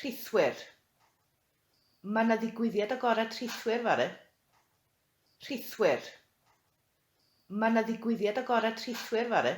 Rhithwir. Mae 'na ddigwyddiad agored rhithwir fory. Rhithwir. Mae 'na ddigwyddiad agored rhithwir fory.